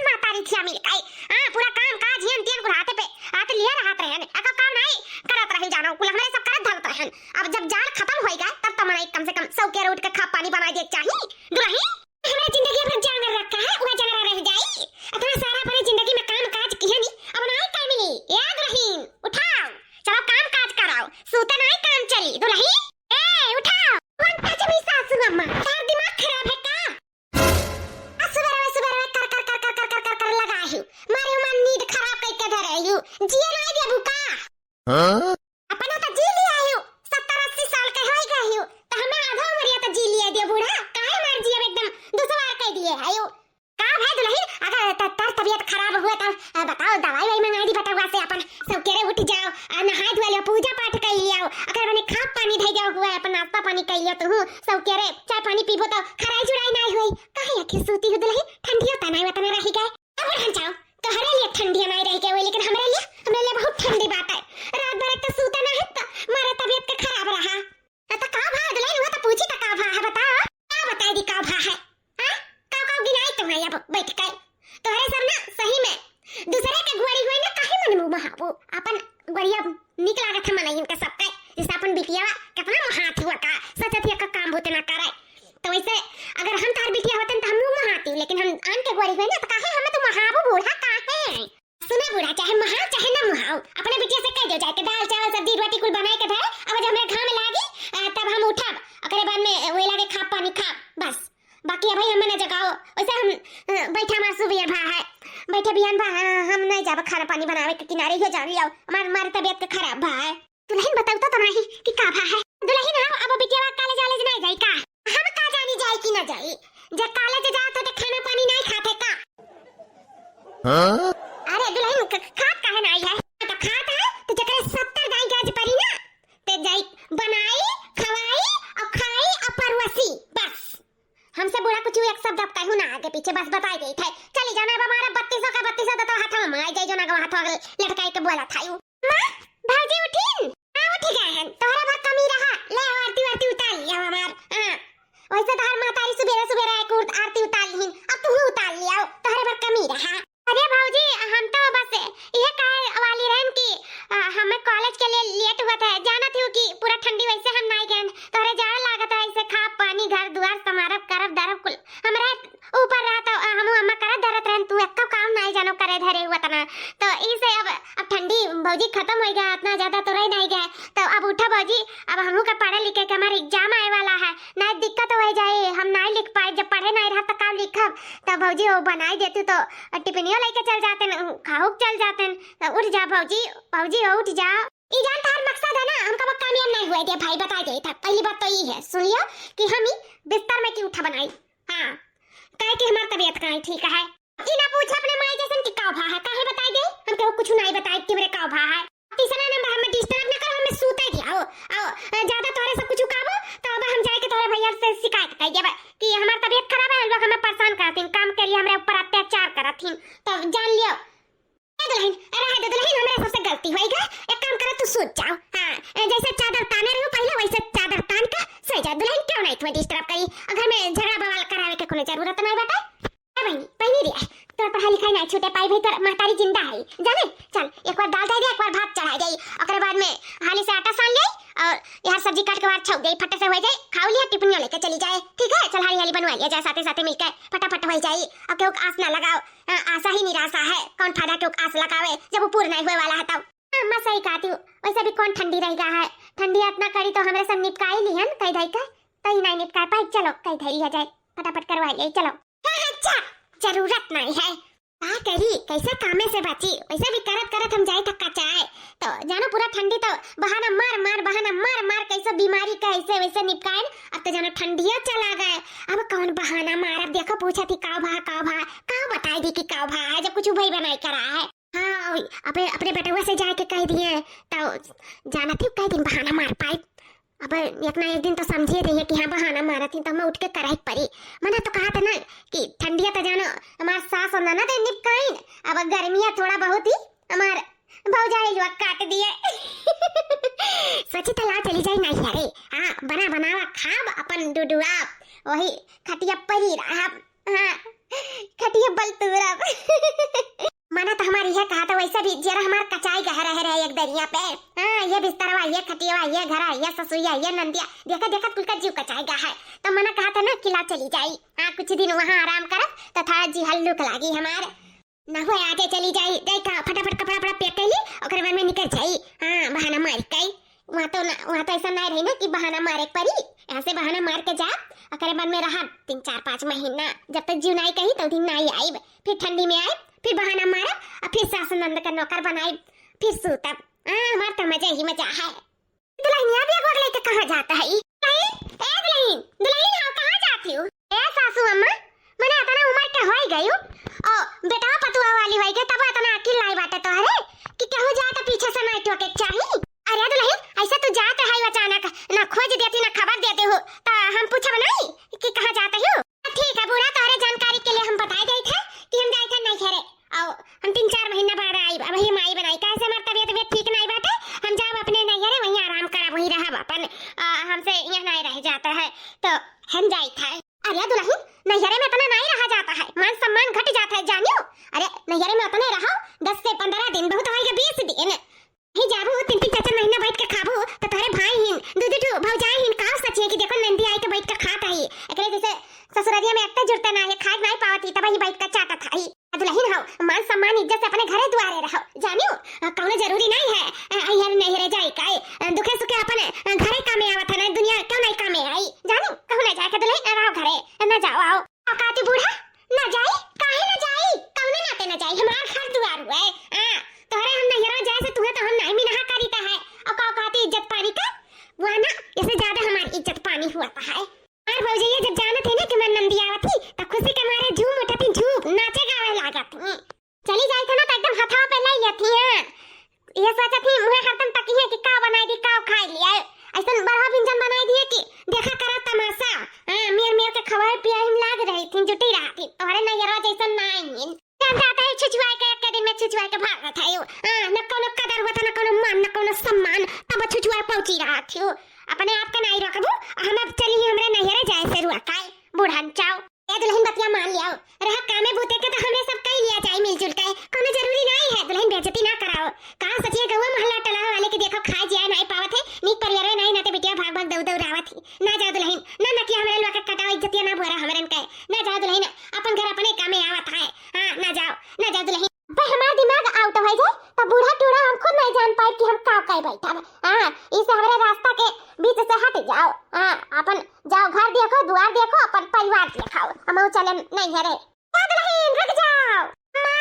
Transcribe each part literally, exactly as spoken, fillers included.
मातारी थिया मिल गई। हाँ, पूरा काम काज हियन तियन कुल हाथे पे हाथ लिया रहत रहन। एको काम नाई करत रही जानो, कुल हमरे सब करत धरत रहन। अब जब जाड़ खतम होई गए, तब तो मनई कम से कम सौकेरे उठ के खा पानी बनाई दे चाही। दुलहिन, हमरा जिंदगी भर जांगर रखा है, वह जांगर रह जाई। इतना सारा अपने जिंदगी में काम काज किया नी, अब नाई का मिली। ए दुलहिन, उठाओ, चलो काम काज कराओ, सूते नाई काम चली। दुलहिन, ए उठाओ। कौन पचमी सासू अम्मा, तार दिमाग खराब है का? आ सुबेरवा सुबेरवा कर कर कर कर कर कर कर कर लगा हियो। मारे हमार नींद खराब कइके धरे हियो। जिए नाई देबू का? हाँ? अपना तो जी लिया हियो, सत्तर अस्सी साल के होई गए हियो, तो हमें आधा उमरिया तो जी लिया दियो बूढ़ा, काहे मार जिया एकदम दुश्वार कह दिए है यो। का भाई दुलहिन, अगर त-, तार तबीयत खराब हुआ तो, अ, बताओ, दवाई वाई मंगाई दी बटुआ से, अपन सौकेरे उठ जाओ, आ नहाए धोए लियो, पूजा पाठ कर लियो, अगर मने खा पानी धई जाओ हुआ, अपन नाश्ता पानी कर लियो, तू सौकेरे चाय पानी पीबो तो खराई जुड़ाई नाई होई। काहे आखिर सूती हो दुलहिन, ठंडियो तना वतना रही गए। अब बढ़न जाओ, तोहरे लिए ठंडी नाई रह गए हुए, लेकिन हमरे लिए, हमरे लिए बहुत ठंडी बात है। रात भर एक तो सूता ना है, तो मारे तबीयत के खराब रहा। तो, तो का भा दुलहिन, वो तो पूछी तो का भा है, बताओ। का बताई दी का भा है? हाँ? का का गिनाई तुम्हें अब बैठ के? तोहरे सब ना सही में दूसरे के गुआरी हुए ना, काहे मन मुँह महाबू? अपन गुआरिया निक लागत है मनइन के सबके, जैसे अपन बिटिया कितना महात हुआ का, सोचत हिया का काम बूते ना करे। तो वैसे अगर हम तार बिटिया होतन तो हम मुँह महाती, लेकिन हम आन के गुआरी हुए ना, तो काहे हमें तू महाबू बूढ़ा काहे? सुना बूढ़ा, चाहे महाव चाहे न महाव, अपने बिटिया से कह दो जाके दाल चावल सब्जी रोटी कुल बनाए के धरे, अब जब हमरे घाम लागी, अ, तब हम उठब, ओकरे बाद में वही लागे खाब पानी खाब, बस। बाकी अबही हमें न जगाओ, वैसे हम, अ, बैठा हमार सुबेर भा है, बैठे बिहान भा, अ, हम नहीं जाब खाना पानी बनावे के किनारे, ये जान लियो, हमार, हमार तबीयत के खराब भा है। दुलहिन बताऊ तो, तो नहीं कि का भा है। दुलहिन, हम अब बिटिया कॉलेज वॉलेज नहीं जाई का? हम का जानी जाई कि ना जाई, जब कॉलेज जात हो तो खाना पानी नहीं खाते का? हाँ? अरे दुलहिन, ख-, खात काहे ना आई है? तो खात है, तो जकरे सत्तर दाई गाज परी ना, ते जाई बनाई, खवाई और खाई और परोसी, बस। हमसे बुरा कुछ एक शब्द अब कहू ना आगे पीछे, बस बताई देई थे। चली जाना अब हमारा बत्तीसों का बत्तीसों तो, तो हाथों में आई जाई, जो ना हाथों लटकाई के बोला था यू। माँ, भौजी उठिन? हाँ, उठ गए हैं। तोहरे भर कमी रहा। ले, आरती वारती उतार लिया हमार। हाँ। वैसे तोहर महतारी सुबेरे सुबेरे आए के उत-, आरती उतार लिहिन। अब तू उतार लिया, तोहरे भर कमी रहा। अरे भौजी, हम तो बस ये कहे वाली रहन कि, अ, हमें कॉलेज के लिए लेट हुआ था। जानत हूँ कि पूरा ठंडी वैसे हम नहीं गए। तोहरे जाड़ लागत है, ऐसे खा पानी घर दुआर समारब करब दरब कुल हमरे ऊपर रहा तो, अ, हमू अम्मा करत धरत रहन, तू एक्को काम नाई जानो करे धरे हुआ तना। तो ई से अब, अब ठंडी भौजी खत्म होई गया, इतना ज्यादा तो रह नाई गया। तो अब उठा भौजी, अब हमू के पढ़े लिखे के हमार एग्जाम आए वाला है, नाई दिक्कत हो जाए, हम नाई लिख पाए, जब पढ़े नाई रहा तो का लिखब? तो भौजी वो बनाई देती तो टिफिनियो लेके चल जाते न, खाहू के चल जाते न। तो उठ जा भौजी, भौजी हो उठ जा। ई जान तार मकसद है ना, हमका वो कामयाब नहीं हुए दे भाई, बता दे था। पहली बात तो ई है, सुन लियो कि हम ही बिस्तर में की उठा बनाई। हाँ, काहे कि हमार तबीयत काहे ठीक है। ई ना पूछ अपने माई जैसन कि का भा है, काहे बताई दे? हम केहू कुछ नाई बताई कि मेरे का भा है। तीसरा नंबर हमें डिस्टर्ब ना करो, हमें सूते दिया हो। आओ, अ, ज्यादा तोहरे से कुछ काबो, तो अब हम जाए के तोहरे भैया से शिकायत कर देबे कि हमार तबीयत खराब है, हम लोग हमें परेशान करत हैं, काम के लिए हमरे ऊपर अत्याचार करत हैं। तो जान लियो। ए दुलहिन, रहे दे दुलहिन, हमरे सबसे गलती होई गए। एक काम करो, तू सूत जाओ। हाँ, ए, जैसे चादर ताने रहो पहले, वैसे चादर तान के सो जाओ। दुलहिन, क्यों नहीं तुम्हें डिस्टर्ब करी? और घर में झगड़ा बवाल करावे के कोनो जरूरत नहीं बाटे। ए बहिनी, बहिनी रे, तोर पढ़ाई लिखाई नहीं छूटे पाई भाई, तोर महतारी जिंदा है, जाने? चल, एक बार दाल दे दे, एक बार भात चढ़ा दे, ओकरे बाद में हाली से आटा सान ले और यार सब्जी काट के बाहर छौंक दे, फटे से हो जाए, खाओ लिया, टिफिनिया लेके चली जाए, ठीक है? चल, हाली हाली बनवा लिया जाए, साथे साथे मिलके फटाफट हो जाए। अब केहू के आस ना लगाओ। हाँ, आशा ही निराशा है, कौन फायदा क्यों आस लगावे जब वो पूर्ण नहीं हुए वाला है तब। हाँ, अम्मा सही कहती हूँ, वैसे भी कौन ठंडी रह गया है, ठंडी इतना कड़ी तो हमरे सब निपकाई लिहन कह दई का, तई नहीं निपका पाए, चलो कह धरी है जाए, फटाफट करवा ले चलो। हाँ, हाँ, अच्छा, जरूरत नहीं है, का करी, कैसे कामे से बची, वैसे भी करत करत हम जाए थका चाहे, तो जानो पूरा ठंडी तो बहाना मार मार, बहाना मार मार, कैसे बीमारी का ऐसे वैसे निपकाए, अब तो जानो ठंडिया चला गए, अब कौन बहाना मारब, देखो पूछा थी का भा, का भा, का बताई दी कि का भा है, जब कुछ भाई बनाई करा है। हाँ, ओए, अपने, अपने बेटवा से जाके कह दिए, तो जानत ही कई दिन बहाना मार पाई। अब एक ना एक दिन तो समझिए रहिए कि हाँ, बहाना मारत ही, तो मैं उठ के करही परी। मना तो कहा था ना कि ठंडिया तो जानो, हमार सास और ननद है निपकाइन, अब गर्मिया थोड़ा बहुत ही हमार भौजाई लोग काट दिए। सोची तो ला चली जाई नहीं अरे, हाँ, बना बनावा खाब, अपन डुडुआ, वही खटिया परी रहब। हाँ, खटिया बल तूरब। क्या पे? हाँ, ये बिस्तरवा, ये खटियवा, ये घरा, ये ससुइया, ये नंदिया, देखत देखत कुल का जीव कचाए गा है। तो मना कहा था ना कि लाओ चली जाई। हाँ, कुछ दिन वहाँ आराम करब तो थोड़ा जी हल्लुक लागी हमार। ना हो, आजे चली जाई, जाई का फटाफट कपड़ा वपड़ा पैक कर ली, ओकरे बाद में निकल जाई। हाँ, बहाना मार के। वहाँ तो ना, वहाँ तो ऐसा नहीं रही ना कि बहाना मारे के पड़ी, ऐसे बहाना मार के जा, ओकरे बाद में रहा तीन चार पाँच महीना, जब तक जीव नहीं कही तो दिन नहीं आईब, फिर ठंडी में आईब, फिर बहाना मारब और फिर सास नंद का नौकर बनाईब, फिर सूतब। हाँ, हमार तो मजा ही मजा है। दुल्हनिया भी अगवा लेके कहाँ जाता है? दुल्हन, ए दुल्हन, दुल्हन हो, कहाँ जाती हो? ए सासू अम्मा, मने अतना उम्र के होई गई हो, ओ बेटवा पतुआ वाली होई गई, तब अतना अकिल नाई बाटे तोहरे कि केहू जाए तो पीछे से नाई टोके के चाही। अरे दुल्हन, ऐसे तू जात रही अचानक, ना खोज देती ना खबर देती हो, तो हम पूछब नहीं कि कहाँ जाते हो? ठीक है बूढ़ा, तोहरे जानकारी के लिए हम बताई देत है कि हम जाइत है नैहरे। आओ, हम तीन चार महीना बाद आईब, अबही हम आई बनाई, काहे से हमार तबियत, तबियत ठीक नाई बाटे। हम जाब अपने नैहरे, वहीं आराम करब, वहीं रहब अपन। आ, हमसे यहाँ नाई रह जाता है, तो हम जाइत है। अरे दुल्हन, नैहरे में इतना नाई रहा जाता है, मान सम्मान घट जाता है, जानियो। अरे नैहरे में उतने रहो, दस से पन्द्रह दिन, बहुत होइगा बीस दिन। ही जाबू, तीन तीन चार चार महीना बैठ के खाबू, तो तोहरे भाई हिन, दू दू ठो भौजाई हिन, का सोचिए कि देखो नंदी आई के बैठ के खात है। एकरे जैसे ससुररिया में एकटा जुड़ता ना है, खाए नाई पावत ही, तब ही बैठ के चाटत है। दुल्हन हो, मान सम्मान इज्जत से अपने घरे दुआरे रहो, जानियो। अ, कौनो जरूरी नहीं है, अ, अइहर नैहरे जाए का, अ, दुखे सुखे अपने, अ, घरे कामे आवत है ना, दुनिया क्यों नहीं कामे आई, जानियो। कहूँ ना जाए के दुल्हन, रहो घरे, ना जाओ, आओ। औकाती बूढ़ा, ना जाई, काहे ना जाई, कौने नाते ना जाई, हमार घर दुआर हुए। हाँ, तोहरे हम नैहरा जाए से तुहे तो हम नाई मिनहा करीता है। और का औकाती इज्जत पानी का, वह ना, इससे ज्यादा हमारी इज्जत पानी हुआ है। हमार भौजैया जब जानत है ना कि हमार नंदी आवत ही, तो खुशी के मारे झूम उठत ही, झूम, नाचे गावे लागत ही। चली जाई था ना तो एकदम हथवा पे लाई लेती हैं। ये सोचत ही मुहे हरदम तकी है कि का बनाई दी, का खाई लिया। ऐसन बड़ा व्यंजन बनाई दिए कि देखा करा तमाशा। हाँ, मेर मेर के खवाए पियाई में लाग रही थी, जुटी रहा थी। तोहरे नैहरवा जैसन नाई है। जान जाता है छुछुआए के, एक दिन में छुछुआए के भागत है। हाँ, न कोनो कदर हुआ था, न कोनो मान, न कोनो सम्मान। तब छुछुआए पहुंची रहा थी। अपने आप के नाई रखबू, हम अब चली हमरे नैहरे जाए से रुआ काए। बूढ़न चाओ। ए दुल्हन बतिया मान लियाओ, रहा कामे बूते के तो हमरे सब कई लिया जाए मिलजुल के, कोनो जरूरी नाई है दुल्हन बेइज्जती ना कराओ। का सचिए गौवा मोहल्ला टोला वाले के देखो खाए जिया नाई पावत है, नीक परिवार नाई नाते बिटिया भाग भाग दौड़ दौड़ आवत है। ना जाओ दुल्हन, ना नकिया हमरे लोग के कटाओ इज्जतिया ना बोरा हमरन के। ना जाओ दुल्हन, अपन घर अपने कामे आवत है। हाँ, ना जाओ, ना जाओ दुल्हन। बे हमार दिमाग out हो जाए तो बूढ़ा टूढ़ा हम खुद नहीं जान पाए कि हम का कहे बैठा है। हाँ, इसे हमरे रास्ता के बीच से हट जाओ। हाँ, अपन जाओ घर देखो, दुआर देखो, अपन परिवार देखो। हम चले नैहरे। ए दुल्हन, रुक जाओ। अम्मा,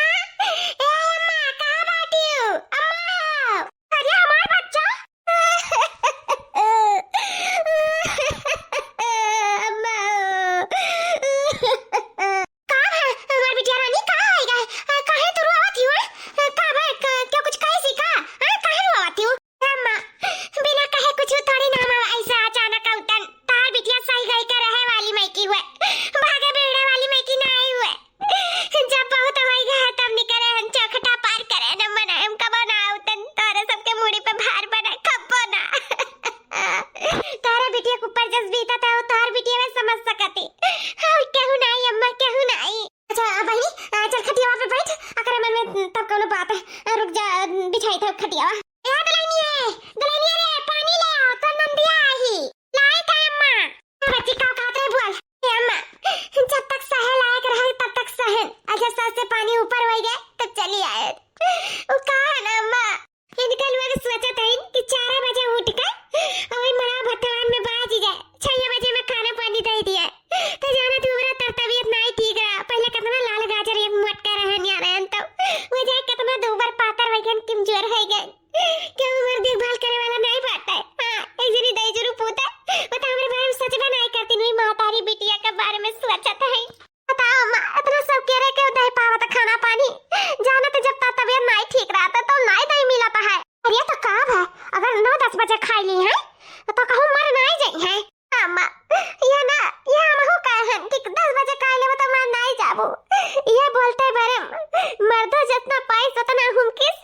ए अम्मा, कहाँ बाटियो? अम्मा, अरे हमार बच्चा। अम्मा। का है हमार बिटिया रानी, का है गा? काहे तू रोवत हियो? का बा, का, क्या कुछ कहे सी का? हाँ, काहे रोवत हियो? अम्मा, बिना कहे कुछ थोड़ी ना, हम ऐसे अचानक उठन। तार बिटिया सही गई के रहे वाली माई की हुए, भागे बेड़े वाली माई की ना आई हुए। जब बहुत होई गए तब निकले हम चौखटा पार करे न मने हम कबो ना उठन। तारे सबके मूड़ी पे भार बने कब्बो ना। तारे बिटिया के ऊपर जस बीता था वो तार बिटिया में समझ सकती। और केहू नाई अम्मा, केहू नाई। अच्छा, बहिनी, अ, चल खटियावा पे बैठ, अकरे मन में तब कौनो बात है। अ, रुक जा, अ, बिछाई था खटियावा। ए, दुल्हनिया, दुल्हनिया रे, पानी ले आओ, तो नंदिया आई। लाई का अम्मा? ए, बच्ची, का कहत रहे बोल। ए, अम्मा, जब तक सहे लायक रहे, तब तक सहन। अच्छा, सर से पानी ऊपर हो गए, तब चली आए। वो का है ना अम्मा, इनका लोग सोचत हइन कि चार बजे उठ के वही मड़ा भट्ठवान में बाज जाए, छह बजे में खाना पानी दे दिए। तो जाना तू हमरा तर तबियत नाई ठीक रहा, पहले कितना लाल गाजर एक मोटका रहन या रहन तो वो जाए कितना दो बार पातर वैगन कमजोर है गए। क्यों हमार देखभाल करे वाला नाई बाटे? हाँ, एक जनी दई जरू पूता, वो तो हमरे बारे में सच में नाई करती, नहीं महतारी बिटिया के बारे में सोचत है। बताओ अम्मा, इतना सब केरे के दे पावत खाना पानी? जानत जब ता तबियत नाई ठीक रहता तो नाई दे मिलत है। अरे तो का भा, अगर नौ दस बजे खाई ली है तो कहूँ मर नाई जाई है। अम्मा, ये ना, ये हमहू कहे हन कि दस बजे खाई लेबो तो मर नाई जाबो। ये बोलते बरे मर्दो जितना पाइस उतना हुमकिस,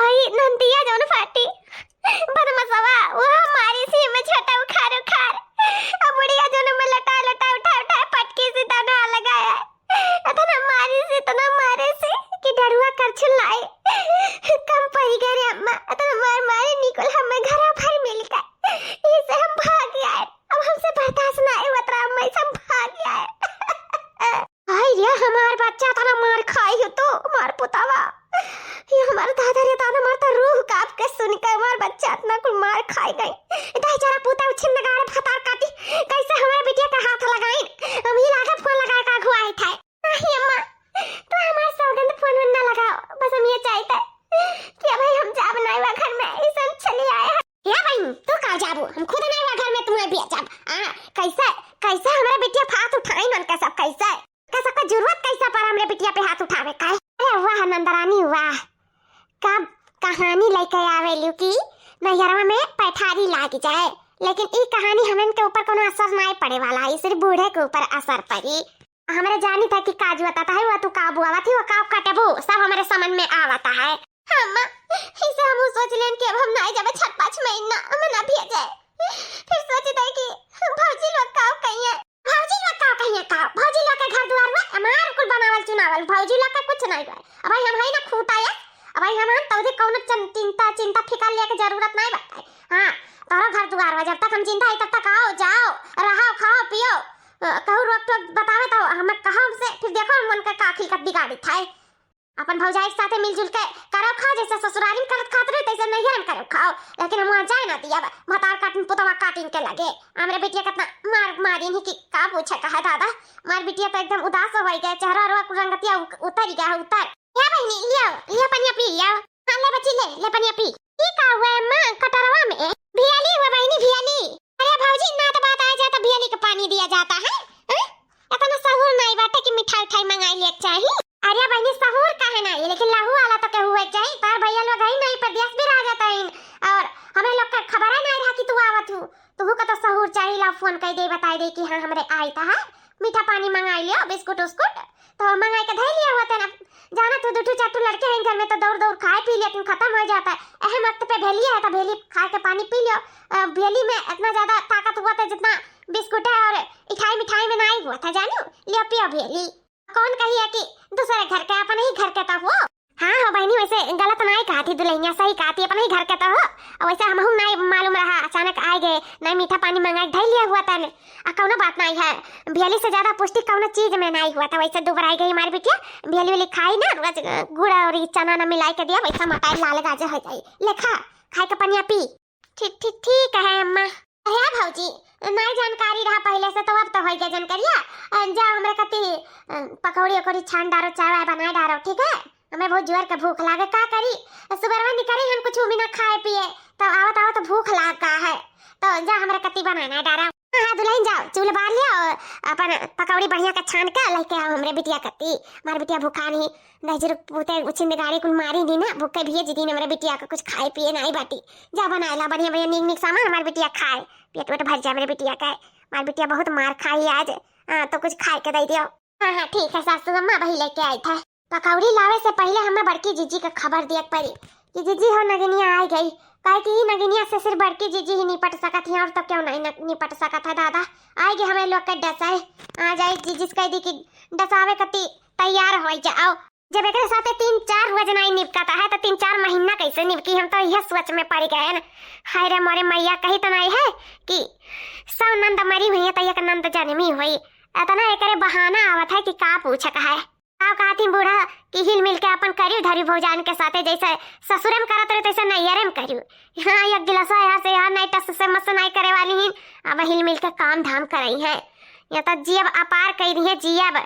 आई नंदिया जौन फाटी बदमसवा, वो मारी सी में छोटा उखार उखार। अब बुढ़िया जौन में लटा लटा उठा उठा पटकी सी तना लगाया। इतना मारे से, इतना मारे से कि डरुआ करछुल लाए। कम पड़ी गए रे अम्मा, इतना मार ओ मार पुतावा, ये हमार दादा रे दादा, हमार तो रूह कांप के सुन के हमार बच्चा इतना कुल मार खाई गई। दाई जरा पुता छिन गाड़े भतार काटी, कैसे हमारे बिटिया के हाथ लगाइन? हम ही लागे फोन लगाए का अगुआई था। नहीं अम्मा, तो हमार सौगंध फोन वोन ना लगाओ, बस हम ये चाहते कि अब हम जाब नाई वा घर में, ऐसा चली आए हैं। या बहन, तू का जाबू? हम खुद नाई वा घर में तुम्हें भी जाब। आ, कैसे, कैसे हमारे बिटिया पे हाथ उठाइन उनका सब, कैसे? का सबका जरूरत कैसा पर हमरे बिटिया पे हाथ उठावे का है? अरे वाह नंदरानी वाह, का कहानी लेके आवेलू कि नैहरवा में पैठारी लाग जाए, लेकिन ई कहानी हमन के ऊपर कोनो असर नाई पड़े वाला है, सिर्फ बूढ़े के ऊपर असर पड़ी। हमरे जानी था कि काजू आता है, वो तू का बुआवत ही, वो का कटबू, सब हमरे समझ में आवता है। हाँ माँ, इसे हम सोच लेन कि अब हम नाई जाबे छठ पाँच महीना, हम ना भेजे। फिर सोची था कि भौजी लोग का कहिए, भौजी लोग का कहिए का, भौजी लोग के घर दुआर में हमार कुल बनावल चुनावल, भौजी लोग का कुछ नहीं बा। अब भाई हम है ना खूटा है, अब भाई हम, हम तौदे कौनो चन-, चिंता, चिंता फिकर लेके जरूरत नहीं बाटे। हाँ, तोहरा घर दुआर बा, जब तक हम जिंदा है तब तक आओ, जाओ, रहो, खाओ, पियो। अ, कहूँ रोक टोक बतावे तो हम कहो हमसे, फिर देखो हम उनका का खिलकत बिगाड़ी था। अपन भौजाई के साथे मिलजुल के करो खाओ, जैसे ससुरारी में करत खात रहे तैसे नैहर में करो खाओ, लेकिन हम वहाँ जाए ना दिया। भतार काटिन पुतवा काटिन के लगे हमरे बिटिया कितना मार मारिन ही कि का पूछे का है दादा। हमार बिटिया तो एकदम उदास हो गया, चेहरा रो रंगतिया उ-, उतर गया है, उतर। या बहनी, लियाओ, लिया पनिया पी, लियाओ। हाँ, ले बच्ची, ले, ले पनिया पी। ई का हुआ है माँ, कटरवा में? भियाली हुआ बहनी, भियाली। अरे भौजी, ना तो बात आ जाए तो भियाली के पानी दिया जाता है, हैं? इतना सहूर नहीं बाटे कि मिठाई उठाई मंगाई ले चाही। अरे बहनी, सहूर काहे नहीं, लेकिन लहू वाला तो के हुए चाही। तार भैया लोग है नहीं, परदेश भी रह जाता है, और हमें लोग का खबर है नहीं रहा कि तू आवत हूँ। तुहू का तो सहूर चाही, ला फोन कर दे, बताई दे कि हाँ, हमरे आई था है, मीठा पानी मंगाई लियो, बिस्कुट उस्कुट। तो मंगाई के धई लिया हुआ थे ना, जाना तू दू ठो चार ठो लड़के हैं घर में तो दौड़ दौड़ खाए पी लेकिन खत्म हो जाता है। अहम वक्त पे भेलिया है तो भेली खा के पानी पी लियो। अ, भेली में इतना ज्यादा ताकत हुआ था जितना बिस्कुट है और इठाई मिठाई में नहीं हुआ था जानू। लियो पियो भेली। कौन कहिए कि दूसरे घर के, अपन ही घर के तो हो। हाँ हो बहनी, वैसे गलत नहीं कहती दुल्हनिया, सही कहती, अपन ही घर के तो हो। और वैसे हमहू नहीं मालूम रहा, अचानक आए गए, नहीं मीठा पानी मंगा के धई लिया हुआ तने। आ कौनो बात नहीं है, भेली से ज्यादा पुष्टि कौनो चीज में नहीं हुआ था। वैसे दुबराई गई हमारी बिटिया, भेली वेली खाई ना, रोज गुड़ और ई चना ना मिलाई के दिया, वैसा मोटाई लाल गाजर हो जाई। ले खा, खाए के पनिया पी। ठीक, ठीक, ठीक है अम्मा। अरे भौजी, नहीं जानकारी रहा पहले से तो अब तो हो गया जानकारिया। अ, जा हमरे कती, अ, पकौड़ी उकौड़ी छान डारो, चाय वाय बनाए डारो, ठीक है? हमें बहुत जोर के भूख लागे, का करी? सुबरवा निकरे हम कुछ भी ना खाए पिए, तो आवत आवत भूख लाग का है, तो जा हमरे कती बनाए ना डारा। हाँ, हाँ, दुल्हन जाओ, चूल्हा बार लिया और अपन पकौड़ी बढ़िया का छान के लेके आओ हमरे बिटिया कती। हमारे बिटिया भूखा नहीं, दहिजरू पूते उछिन गाड़ी कुल मारी दी ना, भूखे भेज दी हमरे बिटिया का, कुछ खाए पिए नहीं बाटी। जा बनाए ला बढ़िया बढ़िया नीक नीक सामान, हमारे बिटिया खाए, पेट वेट भर जाए हमरे बिटिया का। हमारे बिटिया बहुत मार खाई आज। हाँ, तो कुछ खाए के दे दियो। हाँ, हाँ, ठीक है सासू अम्मा, वही लेके आई था। पकौड़ी लावे से पहले हमें बड़की जीजी का खबर दिया पड़ी कि जीजी हो नगिनिया आ गई, काहे कि ई नगिनिया से सिर्फ बड़की जीजी ही निपट सकत है और तो क्यों नहीं न-, निपट सकत है दादा। आए गए हमें लोग के डसाए, आ जाए जीजी से कह दी कि डसावे कती तैयार हो जाओ। जब एकरे साथे तीन चार रोज नहीं निपकता है तो तीन चार महीना कैसे निपकी? हम तो यह सोच में पड़ गए न। हाय रे मोरे मैया, कही तो नहीं है कि सौ नंद मरी हुई है तो एक नंद जन्मी हुई। इतना एकरे बहाना आवत है कि का पूछक है। का कहती बूढ़ा कि हिल मिल के अपन करियो धरियो भौजान के साथे, जैसे ससुरे में करत रहे तैसे नैहरे में करियो। हाँ, एक गिलासा यहाँ से यहाँ नहीं टस से मस नहीं करे वाली ही, अब हिल मिल के काम धाम करई है। या तो जियब अपार कह रही है जियब।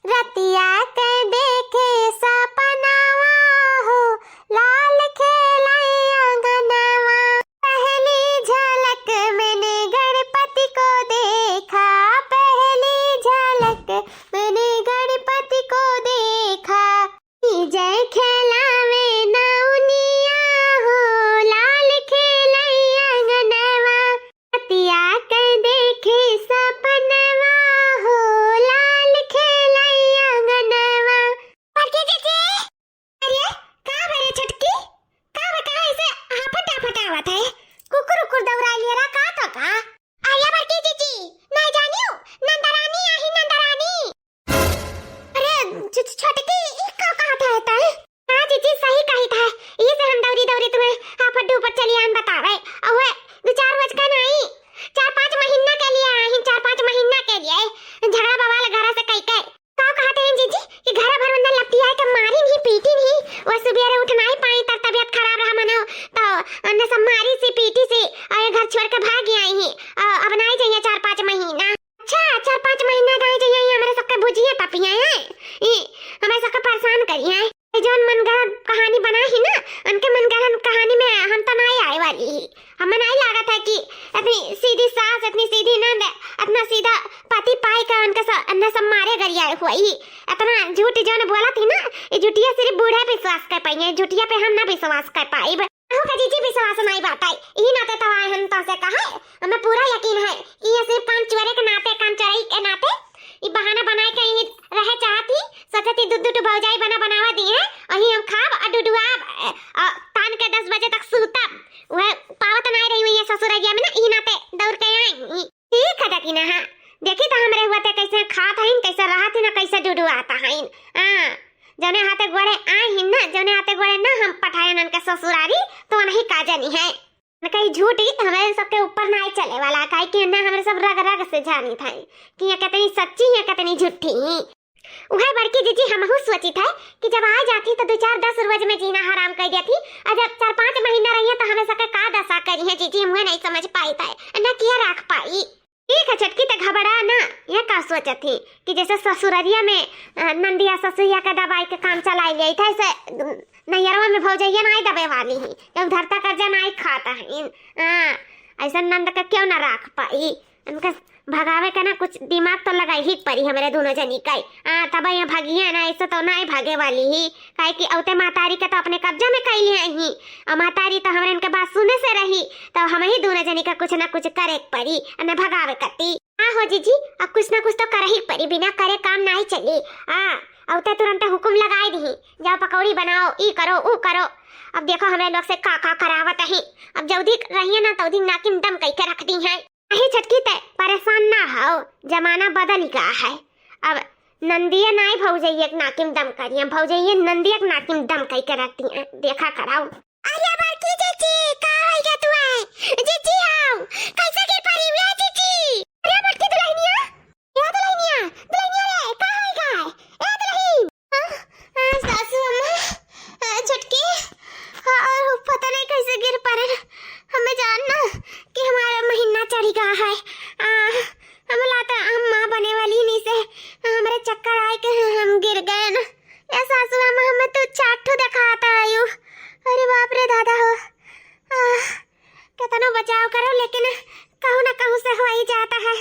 रतिया के देखे सपनावा हो, लाल खेलाई अंगनावा। पहली झलक मैंने गणपति को देखा, पहली झलक मैंने गणपति को देखा। जय खेलावे नौनिया हो, लाल खेलाई अंगनवा। रतिया के देखे सपनवा हो, लाल खेलाई अंगनवा। बड़की जीजी, अरे, का भरे छोटकी? का बा, काहे ऐसे हाफत डाफत आवत है? कुकुर उकुर दौड़ा लिया रहा का तो का? अरे बड़की जीजी, नहीं जानियो, नंदरानी आई, नंदरानी। अरे, छ-, छ-, छोटकी, ई का कहत है तै? हाँ जीजी, सही कही था। ये से हम दौरी दौरी तुम्हें हाफत डूफत चली आन बतावे। अउए, दो चार रोज का नहीं, चार पाँच महीना के लिए आई, चार पाँच महीना के लिए। झगड़ा बवाल घर से कई के। का कहते हैं जीजी कि घर भर में बेरे उठ नाहीं पाई, तब तबियत खराब रहा मनो, तो अन्ने सब मारी सी, पीटी सी, और ये घर छोड़ के भाग आई ही। अ, अब नाहीं जाइए चार पाँच महीना। अच्छा, चार पाँच महीना नाहीं जाइए, ये हमरे सबके भुजिया तपिया है, ये हमरे सबके परेशान करिया है। ये जौन मनगढ़ंत कहानी बना ही ना, उनके मनगढ़ंत कहानी में हम तो नाहीं आए वाली ही। हमें नाहीं लागत है कि इतनी सीधी सास, इतनी सीधी नंद, इतना सीधा पति पाई का उनके स-, अन्ने सब मारे गरियाए हुई। इतना झूठ जौन बोलत ही ना, ये झूठिया सिर्फ बूढ़े विश्वास कर पाइए, झूठिया पे हम ना विश्वास कर पाइब। अहू का जीजी विश्वास नाहीं बाटे, ई नाते तो आए हम तोसे कहे। हमें पूरा यकीन है कि ये सिर्फ काम चोरे के नाते, काम चोरई के नाते ई बहाना बनाए के ई रहे चाहती, सोचती दू दू ठो भौजाई बना बनावा दी है, अही हम खाब और डुडुआब, अ, अ, तान के दस बजे तक सूतब। वह पावत नाहीं रही हुई है ससुररिया में ना, ई नाते दौड़ के आई। ठीक है दकिना, हाँ, देखी तो हमरे हुआ ते कैसे खात हईन, कैसे रहत हईन, कैसे डुडुआत हईन। हाँ, जौने हाथे गोड़े आए हिन ना, जौने हाथे गोड़े ना हम पठाए उनके ससुरारी, तो नहीं का जानी है। न कहीं झूठी तो हमरे सबके ऊपर नाहीं चले वाला, काहे कि ना हमरे सब रग रग से जानी था कि ये कितनी सच्ची है, कितनी झूठी। उहे बड़की जीजी हमहू सोची था कि जब आ जाती तो दो चार दस रोज में जीना हराम कर देती, और जब चार पाँच महीना रही है तो हमें सबके का दशा करी है जीजी, मुँह नहीं समझ पाई था, न किया रख पाई। ठीक है छोटकी, तो घबरा ना। ये का सोचत ही कि जैसे ससुररिया में, अ, नंदिया ससुरिया के दवाई के काम चलाई ले था, ऐसे, अम, नैयरवा में भौजैया नाहीं दबे वाली ही, जब धरता कर्जा नाहीं खात हईन। हाँ, ऐसा नंद के क्यों ना राख पाई? इनके भगावे के ना कुछ दिमाग तो लगाई ही परी हमरे दोनों जनी का। हाँ, तब ये भगिया ना, ऐसे तो नाहीं भागे वाली ही, काहे कि औते महतारी के तो अपने कब्जा में कई लिए ही, और महतारी तो हमरे इनके बात सुने से रही, तो हम ही दोनों जनी का कुछ ना कुछ करे के परी, अने भगावे कती। हाँ हो जीजी, अब कुछ ना कुछ तो करही परी, बिना करे काम नाहीं चली। हाँ, औते तुरंत हुकुम लगाए दी, जाओ पकौड़ी बनाओ, ई करो, ऊ करो। अब देखो हमरे लोग से का का करावत ही। अब जल्दी रहिए ना, तो दिन नाकिम दम कई के रख दी है। अहे छोटकी, ते परेशान ना हो, जमाना बदल गया है। अब नंदिया नाहीं भौजैया के नाकिम दम करिए, भौजैया नंदिया के नाकिम दम कई के रख दी है। देखा कराओ। अरे बड़की जीजी, का होइगा तू आए? जीजी आओ, कैसे गिर परी हुई है जीजी? अरे बड़की दुल्हनिया, ए दुल्हनिया, दुल्हनिया रे, का होइगा? ए दुल्हन। हाँ, हाँ, सासू अम्मा, हाँ, छोटकी, हाँ, और पता नहीं कैसे गिर परे। हमें जान ना कि हमारा महीना चढ़ गया है। आ, हम लाता हम माँ बने वाली नहीं से, हमारे चक्कर आए के हम गिर गए ना। ए सासू अम्मा, हमें तो चार ठो दिखाता आयु। अरे बाप रे दादा हो। आह, केतनो बचाव करो, लेकिन कहूँ ना कहूँ से हो ही जाता है।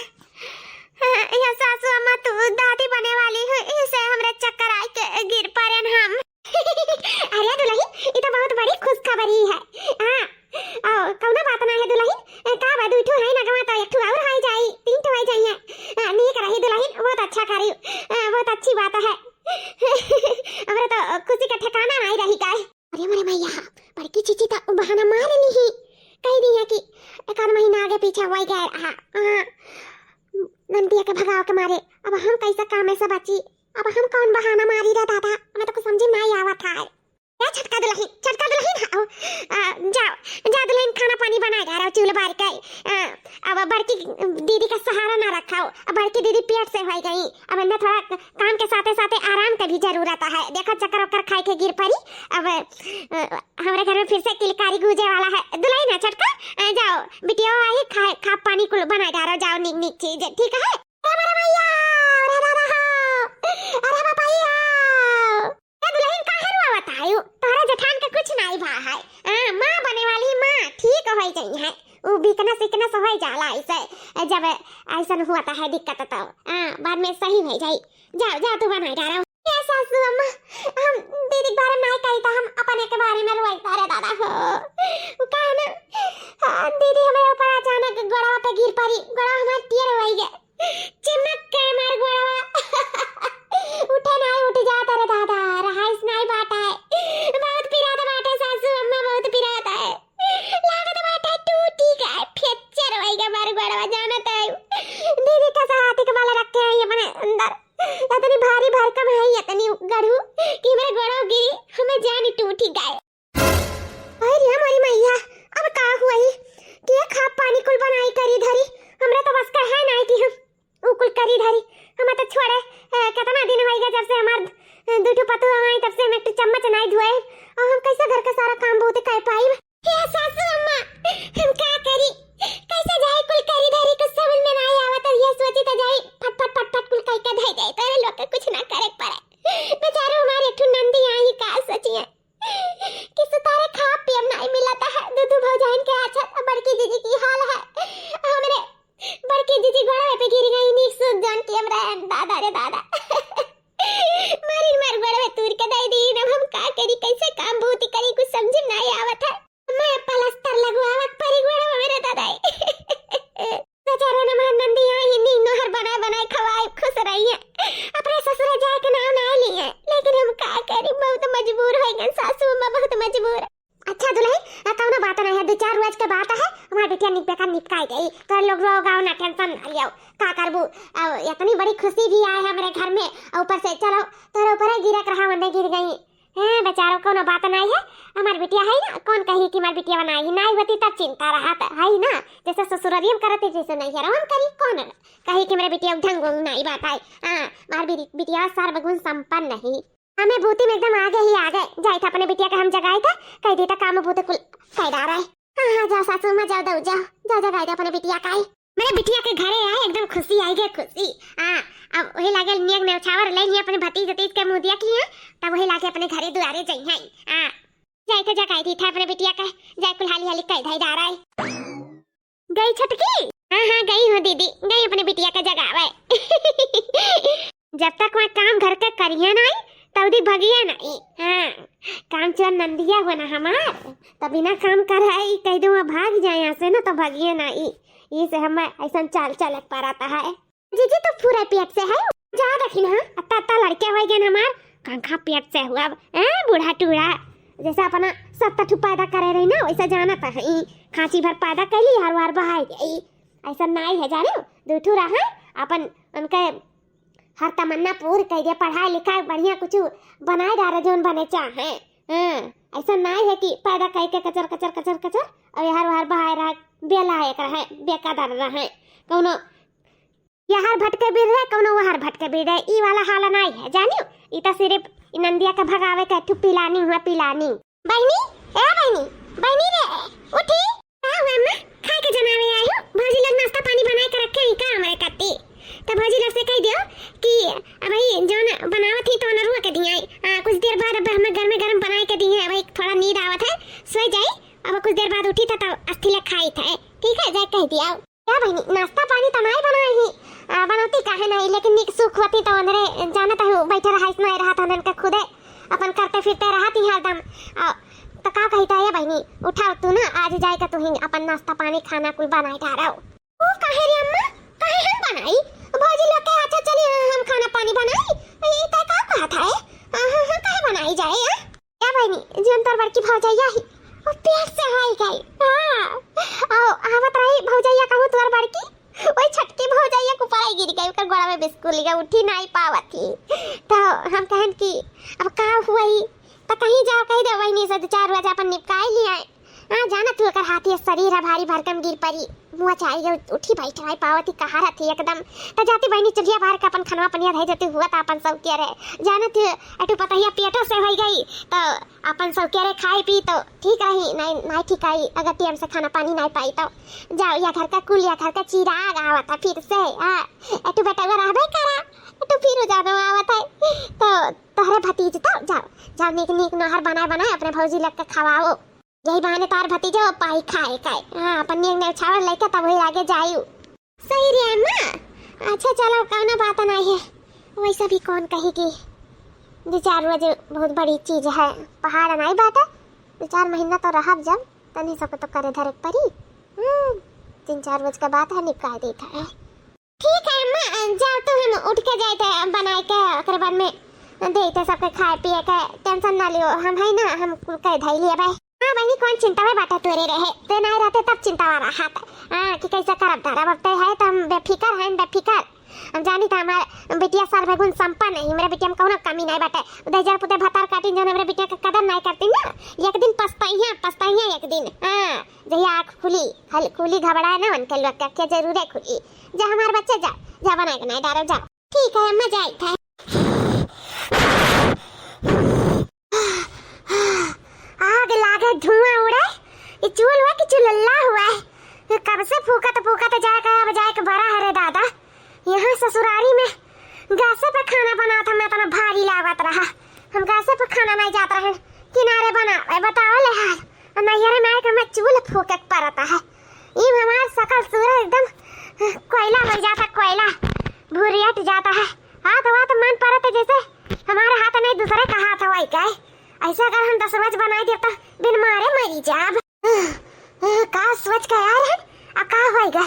ए सासू अम्मा, तू दादी बने वाली हो, इसे हमरे चक्कर आए के गिर परेन हम। अरे दुल्हन, ई तो बहुत बड़ी खुशखबरी है। हाँ, ओ, कौनो बात ना है दुल्हन। ए, का बा, दुई ठो है ना, गवा तो एक ठो और हो जाई, तीन ठो हो जाई है। हाँ, नीक रही दुल्हन, बहुत अच्छा करी। हाँ, बहुत अच्छी बात है। हमरा तो खुशी का ठिकाना नहीं रही का। अरे मोरे मैया, बड़की जीजी तो बहाना मार ली ही, कह दी है कि एक आध महीना आगे पीछे हो गए। हाँ, हाँ, नंदिया के भगाव के मारे अब हम कैसे काम से बची? अब हम कौन बहाना मारी रे दादा, हमें तो कुछ समझ में नहीं आवत है। या छोटका दुल्हन, छोटका दुल्हन, हाँ, आ, जाओ, जा दुल्हन, खाना पानी बनाए डारो, चूल्हा बार के। आ, अब बड़की दीदी का सहारा ना रखाओ, अब बड़की दीदी पेट से हो गई, अब इन्हें थोड़ा काम के साथे साथे आराम के भी जरूरत है। देखो चक्कर वक्कर खाए के गिर परी। अब, आ, हमरे घर में फिर से किलकारी गूंजे वाला है। दुल्हन ना छोटका, आ, जाओ, बिटिया आई, खा, खा पानी कुल बनाए डारो, जाओ नीक नीक चीज, ठीक है? अरे मोरे मैया, अरे दादा हो, अरे बापैया। ए दुल्हन, काहे रोवत आयु? तोहरे जेठान के कुछ नाई भा है। हाँ, माँ बने वाली माँ ठीक हो जाई है। उ weakness weakness हो जाला ऐसे, जब ऐसन हुआ तो है दिक्कत तो, हाँ, बाद में सही हो जाई। जाओ, जाओ, तू बनाई डारो। ए सासू अम्मा, हम दीदी के बारे में नाई कही तो हम अपने के बारे में रोई, अरे दादा हो। उ काहे ना, हाँ, दीदी हमरे ऊपर अचानक गोड़वा पे गिर परी, गोड़वा हमार टेढ़ हो गए। चिमक के मार गोड़वा। उठे नाई उठ जात रे दादा, रहाइस नाई बाटे। बहुत पिरात बाटे सासू अम्मा, बहुत पिरात है। लागत बाटे टूटी गए, fracture होई गए मार गोड़वा, जानत है। दीदी का हाथी के बाल रखे हैं ये अपने अंदर। इतनी भारी भरकम है, इतनी गढ़ू कि मेरे गोड़वा गिरी, हमें जान टूटी गए। अरे मोरी मैया, अब का हुई? के खा पानी कुल बनाई करी धरी? हमरा तो बस का है नाई कि हम उ कुल करी धरी। हम तो छोड़े, ए, कितना दिन होई गए जब से हमार, ए, दू ठो पतोह आई, तब से हम एक ठो चम्मच नाई धोए। और हम कैसे घर का सारा काम बहुत कर पाई? हे सासू अम्मा, हम का करी? कैसे जाए कुल करी धरी, कुछ समझ में नाहीं आवत है। ये सोची तो जाई फट फट फट फट कुल कई के धई जाई, तोरे लोग के कुछ ना करे के पड़े। बेचारो हमारे एक ठो नंदी आई, का सोचिए कि सुतारे खा पियब नाहीं मिलत है। दू दू भौजाइन के आछत, बड़की दीदी की हाल है। हमरे बड़की दीदी गोड़वे पे गिर गई, नीक सूझ जान के हमरा दादा रे दादा। मारी मार गोड़वे तूर के दे दी। अब हम का करी, कैसे काम भूती करी, कुछ समझ में नाहीं आवत है। मैं पलस्तर लगवावत परी गोड़वे मेरे दादा। बेचारो नमहर नंदी आई, नीक नोहर बनाए बनाए खवाए, खुश रही है। अपने ससुरे जाए के नाम ना लिए, लेकिन हम का करी, बहुत मजबूर हो गए सासू अम्मा, बहुत मजबूर। अच्छा दुल्हन, आ कौनो बात नहीं है, दो चार रोज के बात है, हमार बिटिया निप का निपकाई गई। तो लोग रो गाँव ना, टेंशन ना लियो, का करबू? अब इतनी बड़ी खुशी भी आए हमरे घर में, और ऊपर से चलो तोरे ऊपर ही गिरक रहा, वन्ने गिर गई। हैं बेचारो, कौनो बात नहीं है, हमार बिटिया है ना, कौन कही कि हमार बिटिया बनाई ही नहीं होती, तब चिंता रहा है ना, जैसे ससुररियम करते जैसे नहीं है, हम करी कौन कही कि मेरे बिटिया ढंग उंग नहीं बात है। हाँ, हमार बिटिया सर्वगुण संपन्न है। हमें बूती में एकदम आगे ही आगे। जाइत है अपने बिटिया के हम जगाइत है, कह दी तो काम बूते कुल कह डारा है। हाँ, हाँ, जाओ सासू माँ, जाओ दऊ, जाओ, जाओ जगाइत है अपने बिटिया का ही। मेरे बिटिया के घरे आए, एकदम खुशी आई गई, खुशी। हाँ, अब वही लागे नियक नेवछावर ले लिए अपने भतीज जतीज के मुँह दिया की है, तब वही लागे अपने घरे दुआरे जाई है। हाँ, जाइत है जगाई दी था अपने बिटिया का, जाए कुल हाली हाली कह धाई डारा है। गई छोटकी? हाँ, हाँ, गई हूँ दीदी, गई अपने बिटिया के जगावे। जब तक वहाँ काम घर के करिए नाई, तब दी भगिए नाई। हाँ, काम चोर नंदिया हुआ ना हमार, तब बिना काम कर है, ई कह दे वहाँ भाग जाए यहाँ से ना, तो भगिए नाई। ये से हमें ऐसा चाल चलक पड़ता है। जीजी तो पूरा पेट से है, जा देखी ना, अत्ता अत्ता लड़के हो गए हमार, कंखा पेट से हुआ, हैं, बूढ़ा टूढ़ा, जैसे अपना सत्ता ठू पैदा करे रही ना, वैसे जाना तो है, खांची भर पैदा कैली, हर वार बहाई गई। ऐसा नाई है, जाने, दू ठू रहा, अपन उनके हर तमन्ना पूर कर दे, पढ़ाई लिखाई बढ़िया कुछ बनाए डारे, जोन बने चाहे। हाँ, ऐसा नाई है कि पैदा करके कचर, कचर, कचर, कचर, और हर वार बहाए रहा, बेला एक रहे, बेकदर रहे, कौनो यहर भटके बीर रहे, कौनो वहर भटके बीर रहे, ई वाला हाल नाई है, जानियो? ई त सिर्फ ई नंदिया के भगावे के ठू पिलानी हुआ, पिलानी। बहिनी, ए बहिनी, बहिनी रे, उठी। का हुआ अम्मा? खाए के जनावे आई हो? भौजी लोग नाश्ता पानी बनाए के रखे ही का हमारे कत्ती? तो भौजी लोग से कह दियो कि अबही जौन बनावत ही तो नरुआ के दिए। आ, कुछ देर बाद अब हमें गर्मे गर्म बनाए के दिए, अबही थोड़ा नींद आवत है, सोए जाई। अब कुछ देर बाद उठी था तो अस्थि ले खाई था, ठीक है, जाए कह दिया। क्या बहिनी, नाश्ता पानी तो नाई बनाई ही, आ, बनौती काहे नाई, लेकिन निक सुख होती तो अंदरे जानत है, बैठे रहा, इसमें रहा था, उनके खुदे अपन करते फिरते रहत ही हरदम। आ, तो का कही था, ए बहिनी, उठाओ तू ना, आज जाए का तू ही अपन नाश्ता पानी खाना कुल बनाए डारो। ओ काहे रे अम्मा, काहे हम बनाई? भौजी लोग के अच्छा चली, हम खाना पानी बनाई, ये तो का कहत है? आ, हाँ, हाँ, काहे बनाई जाए, आ? ए बहिनी, जौन तोर बड़की भौजैया ही, वो पेट से होई गई। हाँ, आओ, आवत रही भौजैया कहूँ तोर बड़की, वही छोटकी भौजैया के ऊपर आई गिर गई, ओकर गोड़ा में बिस्कुल गई, उठी नाई पावत ही। तो हम कहन कि अब का हुई, तो कहीं जाओ कही दे बहिनी से दो चार रोज अपन निपकाई लिया। हाँ, जानत हूँ, ओकर हाथी शरीर है, भारी भरकम गिर परी। मुआ चाही गए, उठी बैठ नाई पावत ही, कहा रहती एकदम। त जाती बहिनी चुल्हिया बार के अपन खनवा पनिया धई देती हुआ, त अपन सौकिया रहे। जानत हूँ, एटू पतहिया पेटो से होई गई, त अपन सौकिया रहे, खाई पी तो ठीक रही, नाई, नाई ठीक आई, अगर टेम से खाना पानी नाई पाई तो। जाओ, या घर का कुल, या घर का चिराग आवत है फिर से। हाँ, एटू बेटवा रहबे करा, एटू फिर उजानो आवत है। तो तोहरे भतीज तो जाओ, जाओ नीक नीक नहर बनाए बनाए अपने भौजी लोग के खवाओ। यही बहाने तार भतीजा वो पाई खाए खाए। हाँ, अपन नियम ने उछावर लेके तब वही आगे जायु। सही रे अम्मा। अच्छा चलो, कौनो बात नहीं है, वैसा भी कौन कही कि दो चार रोज बहुत बड़ी चीज है, पहाड़ नहीं बाटे, दो चार महीना तो रहब जब, तनी सबको तो करे धरे के पड़ी। हम्म, तीन चार रोज के बात है, निपकाए देता है। ठीक है अम्मा, जाओ तो हम उठ के जाए थे बनाए के, ओकरे बाद में दे थे सबके खाए पिए के, टेंशन ना लियो, हम है ना, हम कुल कह धई लिए भाई। हाँ बहिनी, कौन चिंता में बाटे तोरे रहे, ते ना रहते तब चिंता वाला हाथ। हाँ, कि कैसे करब धरब, अब ते है तो हम बेफिकर हैं, बेफिकर। हम जानी था हमार बिटिया सर्वगुण संपन्न है, मेरे बिटिया में कौनो कमी नहीं बाटे। उदय जर पुते भतार काटिन जो मेरे बिटिया के कदर नहीं करती ना, एक दिन पछताइया, पछताइया एक दिन। हाँ, जहिया आँख खुली, हल-, खुली घबराए ना उनके लोग के, के जरूरे खुली। जा हमार बच्चे जा, जा बनाए के नहीं डारो जा। ठीक है अम्मा, जाई था। कब से फूकत फूकत जाए के, अब जाए के बरा है रे दादा। यहाँ ससुरारी में गैसे पे खाना बनात हमें इतना भारी लागत रहा। हम गैसे पे खाना नाहीं जात रहन किनारे बनावे, बताओ ले हाल। और नैहरे में आए के हमें चूल्ह फूके के परत है। ई हमार सकल सूरत एकदम कोयला होइ जाता, कोयला भुरियट जाता है। हाथ वाथ मन परत जैसे हमारे हाथ नहीं दूसरे का हाथ हवाई का है। ऐसा अगर हम दस रोज बनाई देब तो बिन मारे मरी जाब। का सोच के आए रहन, आ का होइगा?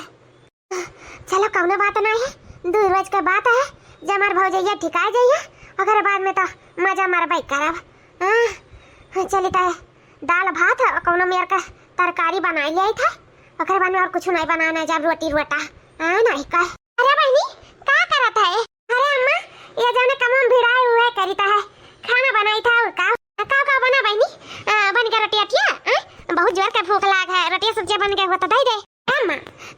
चलो, कौनो बात नाहीं है, दू रोज के बात है, जब हमार भौजैया ठिका जाइए, ओकरे बाद में तो मजा मारबे करब। हाँ, हाँ, चली तो दाल भात और कौनो मेर का तरकारी बनाई लियाई था, ओकरे बाद में और कुछ नाहीं बनाना है, जब रोटी रोटा, हाँ, नाहीं का। अरे बहिनी, का करत है? अरे अम्मा, ये जाने कमवा में भिड़ाए हुए करी तो है, खाना बनाई था और का? का, का बना बहिनी? आ, बन गया रोटी अटिया? आ? बहुत जोर का भूख लाग है, रोटिया सब्जिया बन गया हुआ तो दे दे। ए अम्मा,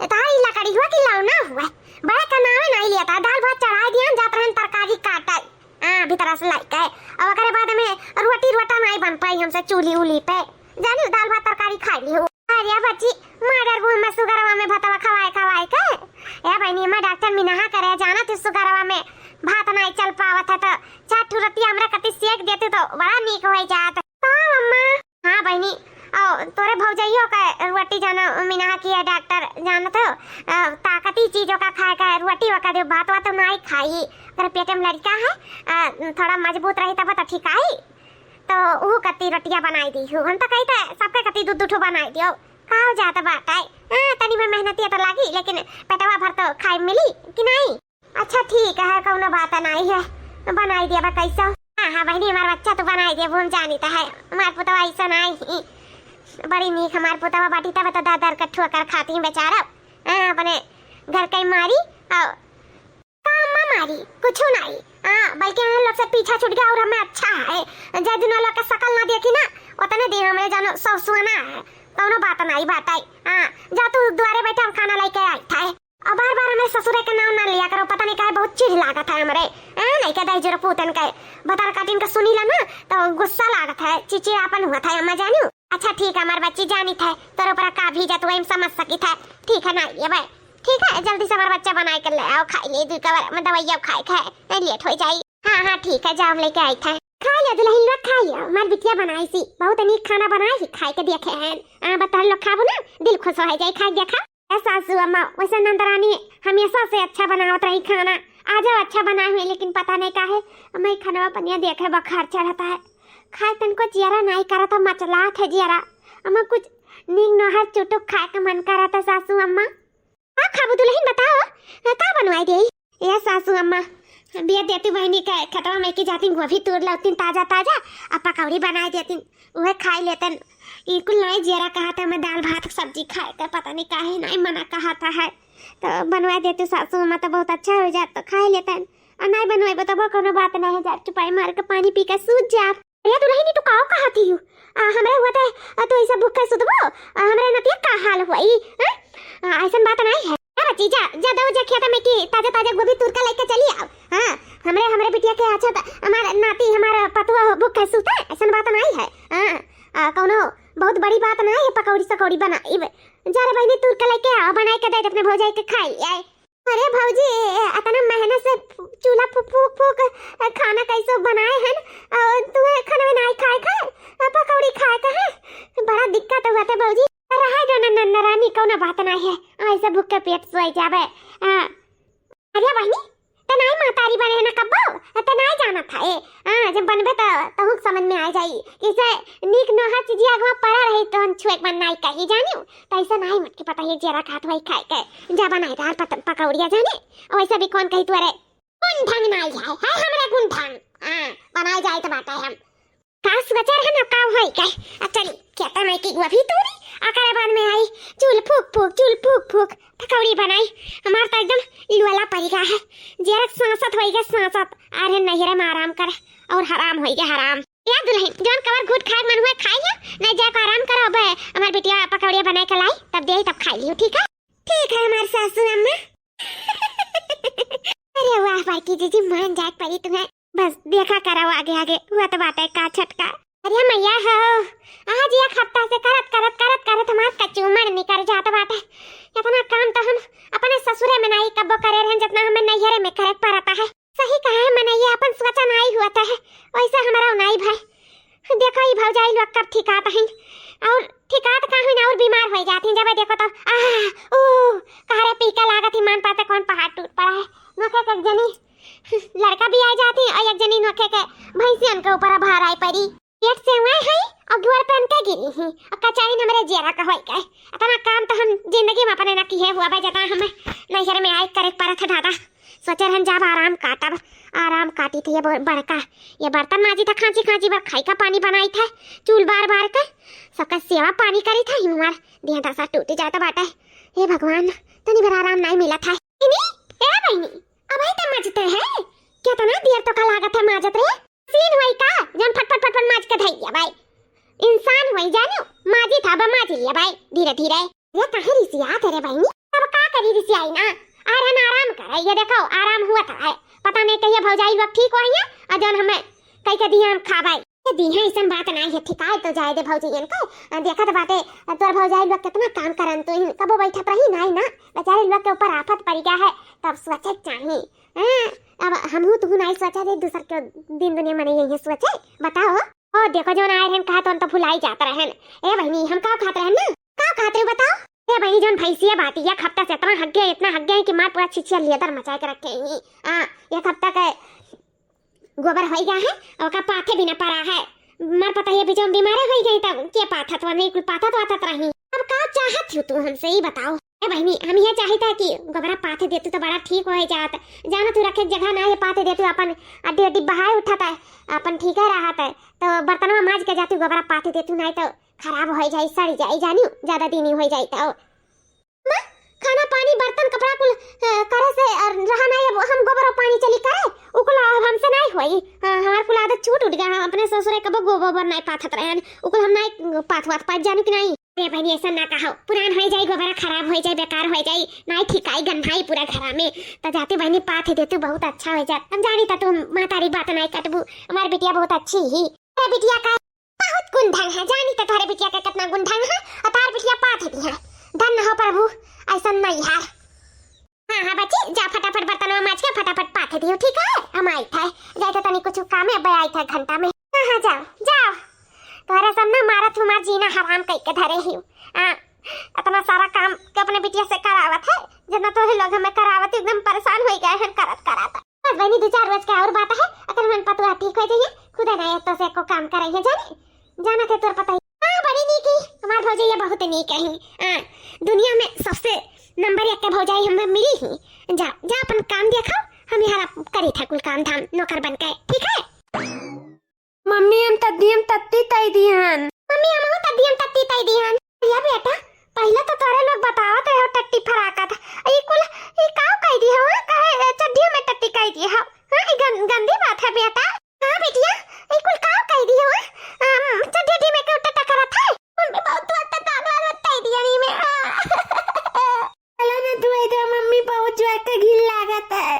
ताई लकड़ी हुआ कि लौना हुआ? बड़ा कनावे नाहीं लिया था, दाल भात चढ़ाई दिया, जात रहन तरकारी काटे। आ, भीतर से लाई के। अब ओकरे बाद में रोटी रोटा नाहीं बन पाई हमसे चूल्ही उल्ही पे। जानी दाल भात तरकारी खाई ली हूँ। अरे बच्ची, मर्डर रूम में सुगरवा में भतवा खवाए खवाए के। ए बहिनी, मैं डॉक्टर मिनहा करे, जाना तू सुगरवा में भात नाहीं चल पावत है तो चार ठो रोटी हमरा कती सेक देतू तो बड़ा नीक हो जात। हाँ अम्मा। हाँ बहिनी, और तोरे भौजइयो के रोटी जाना मिनहा किया डॉक्टर जानत हो, अ, ताकती चीज ओका खाए के, रोटी ओका दे, भात वात नाहीं खाई, ओकरे पेट में लड़का है, अ, थोड़ा मजबूत रही तब तो ठीक आई। तो ऊ कत्ती रोटिया बनाई दी हूँ। हम तो कही थे सबके कत्ती दू दू ठो बनाई दियो। का हो जात बाटे? हाँ, तनी में मेहनतिया तो लागी, लेकिन पेटवा भर तो खाए मिली कि नाहीं? अच्छा ठीक है, कौनो बात नाहीं है, बनाई दिया कैसा। हाँ, हाँ बहिनी, हमार बच्चा तो बनाई दिया, हम जानी तो है, हमार पुतवा ऐसा नाहीं। बड़ी नीक हमार पुतवा बाटी, तब तो दर दर के ठोकर खाती बेचारा। हाँ, अपने घर के मारी और काम में मारी, कुछ नाहीं। हाँ, बल्कि उन लोग से पीछा छूट गया और हमें अच्छा है। जय दिन लोग के शकल ना देखी ना, उतने दिन हमें जानो सौ सुहाना है। कौनो बात नाहीं, बात आई। हाँ, जा तू दुआरे बैठा, हम खाना लेके आई था। अब बार बार हमें ससुरे के नाम ना लिया करो, पता नहीं काहे बहुत चिढ़ लागत है हमरे। हाँ, नहीं के दाई जोर पूतन के, भतार काटिन के सुनी ला ना, तो गुस्सा लागत है, चिचिड़ापन हुआ था, अम्मा जानू। अच्छा ठीक है, हमार बच्ची जानी था, तोर ऊपर का भी जात वही समझ सकी था। ठीक है ना, ये भाई, ठीक है, जल्दी से हमार बच्चा बनाए के ले आओ, खाई ले, दुई कवर में दवाइया खाए खाए, नहीं लेट हो जाई। हाँ, हाँ, ठीक है, जाओ, हम लेके आई था। खा लिया दुल्हन लोग, खा लिया, हमार बिटिया बनाई सी, बहुत नीक खाना बनाई ही, खाए के देखे हैं। आ, बता लोग खाबो ना, दिल खुश हो जाई, खाए के देखा। ए सासू अम्मा, वैसे नंदरानी हमेशा से अच्छा बनावत रही खाना, आजो अच्छा बनाए हुए, लेकिन पता नहीं काहे हमें खानवा पनिया देखे बुखार चढ़ता है। खाए तनको जियरा नाहीं करत है, मचलात है जियरा। हमें कुछ नीक नोहर चुटुक खाए के मन करत है सासू अम्मा। का खाबू दुल्हन बताओ, का बनवाई देई? ए सासू अम्मा, बिया देती बहिनी के खेतवा में की जाती गोभी तूर लौतीन ताजा ताजा, आ पकौड़ी बनाए देतीन, उहे खाई लेतन। ई कुल नाहीं जियरा कहत है, हमें दाल भात सब्जी खाए के, पता नहीं काहे नाहीं मना कहत है। तो बनवाए देती सासू अम्मा तो बहुत अच्छा हो जात, तो खाई लेतन। आ नाहीं बनवाए बताबो, कौनो बात नाहीं है, जा चुपाई मार के पानी पी के सूत जा। अरे दुल्हनी, तू काओ कहती हूँ? आ, हमरे हुआ तो, आ, तू ऐसा भूखे सुतबो? आ, हमरे नतिया का हाल हुआ ई, हैं? आ, ऐसन बात नाहीं है। ए बच्ची, जा, जा दो, जा खेत में की ताजा ताजा गोभी तूर के लेके चली आओ। हाँ, हमरे, हमरे बिटिया के अच्छा त, हमार नाती, हमार पतुआ हो, भूखे सुते, ऐसन बात नाहीं है। हाँ, आ, कौनो बहुत बड़ी बात नाहीं है, पकौड़ी सकौड़ी बनाई। जा रे बहिनी, तूर के लेके आओ, बनाई के दे दे अपने भौजाई के खाई आए। अरे भौजी, अतना मेहनत से चूल्हा फू-, फूक फूक खाना कैसो बनाए हन, और तू खाना में नाहीं खाए खाए, पकौड़ी खाए का है, बड़ा दिक्कत हुआ था भौजी। रहे दो ना नन्ना रानी, कौनो बात नाहीं है, ऐसे भूख के पेट सोए जावे। आ, अरे बहिनी, ते नाहीं महतारी बने है ना कब्बो, ते नाहीं जाना था ए। हाँ, जब बनबे त तहूँ के समझ में आ जाई, जैसे नीक नोहर चीजिया अगवा पड़ा रही तो हम छुए के मन नाहीं कही जानियो। तो ऐसा नाहीं मटकी पता ये जेरा खात वही खाए के, जा बनाए दाल पत-, पकौड़िया जाने। और वैसे भी कौन कही तू, अरे गुण ढंग नाहीं है, है हमरे गुण ढंग। हाँ, बनाए जाए तो बाटे हम। का सोचर है ना का होई के? आ चली, खेता में की गोभी तूरी, ओकरे बाद में आई चूल फूक फूक, चूल फूक फूक, पकौड़ी बनाई। हमार तो एकदम लुअला पड़ी गया है, जेरक सांसत होई गए सांसत। अरे नहीं रे, मैं आराम कर, और हराम होई गए हराम। या दुल्हन, जौन कवर घूट खाए मन हुए खाई लियो, नहीं जाए को आराम करो। अब हमार बिटिया पकौड़िया बनाए के लाई, तब दे, तब खाई लियो, ठीक है? ठीक है हमार सासू अम्मा। अरे वाह बड़की जीजी, मान जाए पड़ी तुम्हें। बस देखा करो आगे आगे, हुआ तो बात है का छटका। अरे मैया हो, आज एक हफ्ता से करत करत करत करत हमार कचूमर निकर जात बाटे। कई भौजाई लोग कब ठिकात हैं, और ठिकात का हुई ना, और बीमार होइ जात हैं। जब देखो तो आह, ऊ, कहा रे पीका लागत ही, मान पाते कौन पहाड़ टूट पड़ा है। नोखे के एक जनी लड़का भी आ जाती और एक जनी नोखे के भैंसियन के ऊपर भार आई पड़ी। पेट से हुए हैं और घर पे उनके गिरी हैं और कचाइन हमरे जियरा का होई गए। इतना काम तो हम जिंदगी में अपने ना किए हुआ भाई, जता हमें नैहर में आए करे परत है दादा। सोचे रहन जाब आराम काटब, आराम काटी थे ये ब-, बड़का, ये बर्तन माजी था खांची खांची, बर खाई का पानी बनाई था, चूल बार बार के सबका सेवा पानी करी था, हिमार दिया दशा टूट जात बाटे। हे भगवान, तनी भर आराम नहीं मिला था। इनी, ए बहिनी, अबही त मजते है, केतना देर तोका लागत है माजत रे? सीन होई का, जौन फट फट फट फट माज के धई लिया भाई। इंसान होई जानो, माजी था, अब माज लिया भाई, धीरे धीरे। ये काहे रिसियात है रे बहिनी? अब का करी रिसियाई ना, आराम आराम करे, ये देखो आराम हुआ था है। पता नहीं कहिए भौजाई लोग ठीक होई है, और जौन हमें कई के दिया हम खा भाई। ये दी है, ऐसन बात नहीं है, ठिकाए तो जाए दे भौजैयन को। आ, देखत बाटे, तोर भौजाई लोग कितना काम करन, तो इन कबो बैठत रही नहीं ना, बेचारे लोग के ऊपर आफत पड़ गया है, तब सोचे के चाही। हाँ, अब हमहू तुहू नहीं सोचा दे, दूसर के दिन दुनिया मने यही सोचे, बताओ। ओ देखो जौन आए रहन कहा तो, तो भुलाई जात रहन। ए बहिनी, हम का खात रहन ना, का खात रहे बताओ? ए बहिनी, जौन भैंसिया बाटी, एक हफ्ता से इतना हग गया, इतना हग गया है कि मार पूरा छिछिया लेदर मचाए के रखे ही। आ, एक हफ्ता के गोबर होई गया है, ओका पाथे भी न पड़ा है। मर पता ये बीच में बीमारे होई गई तब के पाथत वा नहीं, कुल पाथत वाथत रही। अब का चाहत हो तू हमसे, ही बताओ। ए बहिनी, हम ये चाहित है कि गोबरा पाथे देतू तो बड़ा ठीक होई जात। जाना तू रखे जगह ना, ये पाथे देतू अपन अड्डी अड्डी बहाए उठत है, अपन ठीक है रहत है। तो बर्तनवा माज के जातू गोबरा पाथे देतू, नहीं तो खराब होई जाई, सड़ जाई, जानियो ज्यादा दिन ही होई जाई तो। माँ, खाना पानी बर्तन कपड़ा कुल, अ, करे से, अ, रहा नहीं, अब हम गोबर और पानी चली करे, उ कुल अब हमसे नहीं होई। हाँ, हमार कुल आदत छूट उठ गया, हम अपने ससुरे कबो गोबर ओबर नहीं पाथत रहे, उ कुल हम नहीं पाथ वाथ पाथ जानू कि नहीं। अरे बहनी, ऐसा ना कहो, पुरान होई जाई, गोबर खराब होई जाई, बेकार होई जाई, नहीं ठिकाई गंधाई पूरा घरा में। तो जाती बहनी पाथ देतू बहुत अच्छा होई जात, हम जानी तो तू मातारी बात नहीं कटबू, हमार बिटिया बहुत अच्छी ही। अरे बिटिया का बहुत गुण ढंग है, जानी तो तोहरे बिटिया के कितना गुण ढंग है, और तार बिटिया पाथ दिया। धन्य हो प्रभु, ऐसा नहीं है। हाँ, हाँ बच्ची, जा फटाफट बर्तनवा माज के फटाफट पाथ दियो, ठीक है? हम आई थे, जाए तो तनी कुछ काम है, अब आई थे घंटा में। हाँ, हाँ, जाओ, जाओ। तोहरे सब ना मारत हमार जीना हराम कई के धरे ही। हाँ, इतना सारा काम के अपने बिटिया से करावत है, जितना तोहरे लोग हमें करावत, एकदम परेशान हो गए हैं करत करत। बस बहनी, दो चार रोज का और बात है, अगर मन पतुआ ठीक हो जाइए, खुदा ना तो से को काम करे है, जाने, जाना थे तोर पता ही। हाँ, बड़ी नीक ही, हमार भौजैया बहुत नीक है। हाँ, दुनिया में सबसे नंबर एक के भौजाई हमें मिली ही। जा, जा अपन काम देखो, हम यहाँ करी था कुल काम धाम नौकर बन के, ठीक है? मम्मी, हम तद्दी, हम तत्ती तई दिहन। मम्मी, हमहू तद्दी, हम तत्ती तई दिहन। या बेटा, पहिले तो तोरे लोग बतावत रहे हो टट्टी फराकत। ई कुल, ई काव कई दी हो, काहे, ए, चड्डियों में टट्टी कई दी हो? हाँ, ई गन-, गंदी बात है बेटा। हाँ बिटिया, ई कुल काव कई दी हो? अम, चड्डी उड्डी में क्यों टट्टा करत है? मम्मी, बहुत बात तो दादा बताई दिया नी में। चला ना धोई दे मम्मी, बहुत जोर के घिन लागत है।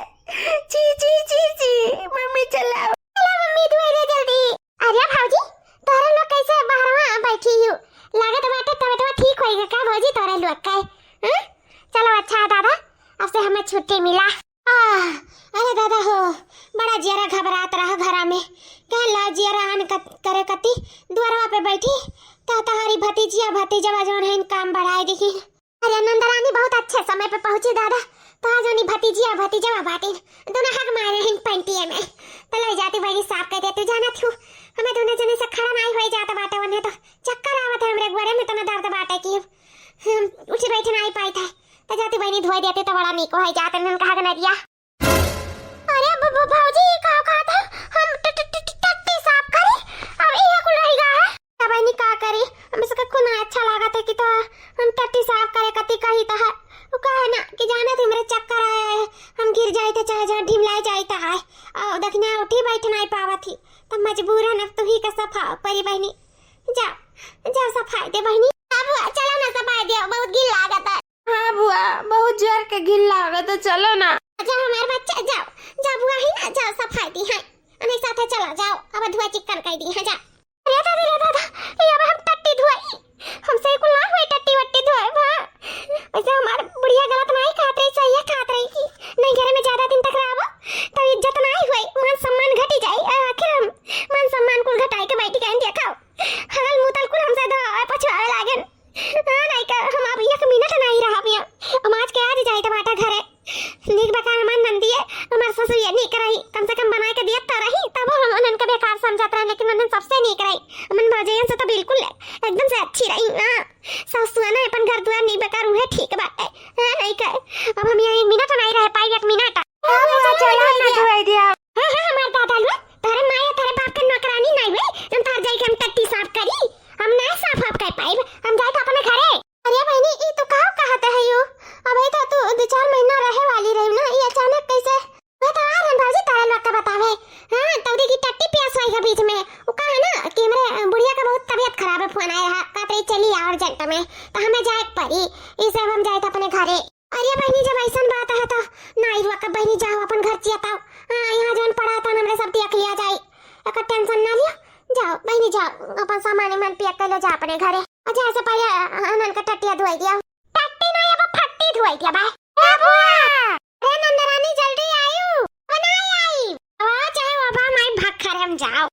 छी, छी, छी, छी, मम्मी चलाओ। चला मम्मी धोई दे जल्दी। अरे भौजी, तोहरे लोग कैसे बाहरवा बैठी हो? लागत बाटे तबियतवा ठीक होई का भौजी तोहरे लोग के? हैं? चलो अच्छा है दादा, अब से हमें छुट्टी मिला। आह, अरे दादा हो, बड़ा जियरा घबरात रहा घरा में। कह ला जियरा आन कत-, करे कती दुआरवा पे बैठी, ता तहारी भतीजिया भतीजवा जौन है काम बढ़ाए दिही। अरे नंदरानी बहुत अच्छे समय पे पहुँची दादा। तो आज उन्हीं भतीजिया भतीजवा बाटिन, दोनों हग मारे हैं पैंटिया में। तो ले जाती बहनी साफ कर देती, जाना थू हमें दोनों जने से खड़ा नहीं हो जाता बाटे, उन्हें तो चक्कर आवत है हमरे गोड़े में, इतना दर्द बाटे कि हम उठी बैठी नहीं पाई थे। तो जाती बहनी धोई देती तो बड़ा नीक हो जाते, उन्होंने कहा नरिया। अरे ब-, ब-, भौजी, ई का कहत है? हम ट-, ट-, ट-, ट-, टट्टी साफ करी, अब इहे कुल रह गया है। तब बहनी का करी, हम इसका खुद ना अच्छा लागत है कि तो हम टट्टी साफ करे कती कही तो है। वो कहे ना कि जाने थे मेरे चक्कर आया है, हम गिर जाए थे चाहे जहाँ ढिमलाए जाए तो है। और देखना उठी बैठ नहीं पावत ही, तो मजबूरन अब तू ही का सफा परी बहनी। जाओ, जाओ सफाई दे बहनी। अब चलो ना सफाई दे, बहुत गिल लागत है। हाँ बुआ, बहुत जोर के घिन लागत है, चलो ना। जा हमार बच्चा, जाओ, जा बुआ ही ना, जाओ सफाई दी है। अने साथे चला जाओ, अब धुआ चिक्कन कर दी है, जा। रे दादा, रे दादा, ये अब हम टट्टी धुआई, हमसे कुल ना हुई टट्टी वट्टी धुआई, हाँ। वैसे हमार बुढ़िया गलत नहीं खात रही, सही है खात रही कि नहीं, घर में ज्यादा दिन तक रहो, तब इज्जत नहीं हुई, मान सम्मान घटी जाई। आखिर हम मान सम्मान कुल घटाए के बैठ गए, देखो। ननद सबसे नीक रही, हमन भौजैयन से तो बिल्कुल एकदम से अच्छी रही ना। सासुआ ना अपन घर दुआर नहीं बेकार, उहे ठीक बाटे। हाँ, नहीं कहे, अब हम यहाँ एक मिनट नहीं रह पाई, एक मिनट। हाँ, बुआ, चला ना धुआई दिया। हाँ, हाँ, हमार दादा लोग, तोहरे माया, तोहरे बाप के नौकरानी नहीं हुई, हम तोहर जाई के हम टट्टी साफ करी, हम नहीं साफ वाफ कर पाई, हम जाए तो अपने घरे। अरे बहनी, ई तू का कहत है यू? अबे तो तू दो चार महीना रहे वाली रही ना, ई अचानक कैसे? मैं तो आ रहन भौजी, तारे लोग के बतावे। हाँ, तौरी की टट्टी पियास हुई है बीच में। वो का है ना कि हमरे बुढ़िया का बहुत तबीयत खराब है, फोन आया है, कहत रही चली आओ अर्जेंट में, तो हमें जाए के पड़ी, इसे अब हम जाए तो अपने घरे। अरे बहनी, जब ऐसन बात है तो ना आई रुआ, कब बहनी जाओ अपन घर चिया ताओ। हाँ, यहाँ जौन पड़ा था हमरे सब देख लिया जाए, एक टेंशन ना लियो, जाओ बहनी जाओ, अपन सामान वामान पैक कर लो, जा अपने घरे। अच्छा, ऐसे पहले अनन के टट्टिया धुआई दिया। टट्टी नहीं, अब फट्टी धुआई दिया बा। ए बुआ! अरे नंदरानी, जल्दी आयु। ओ नहीं आई। ओ चाहे वो बा माई भक्खर हम जाओ।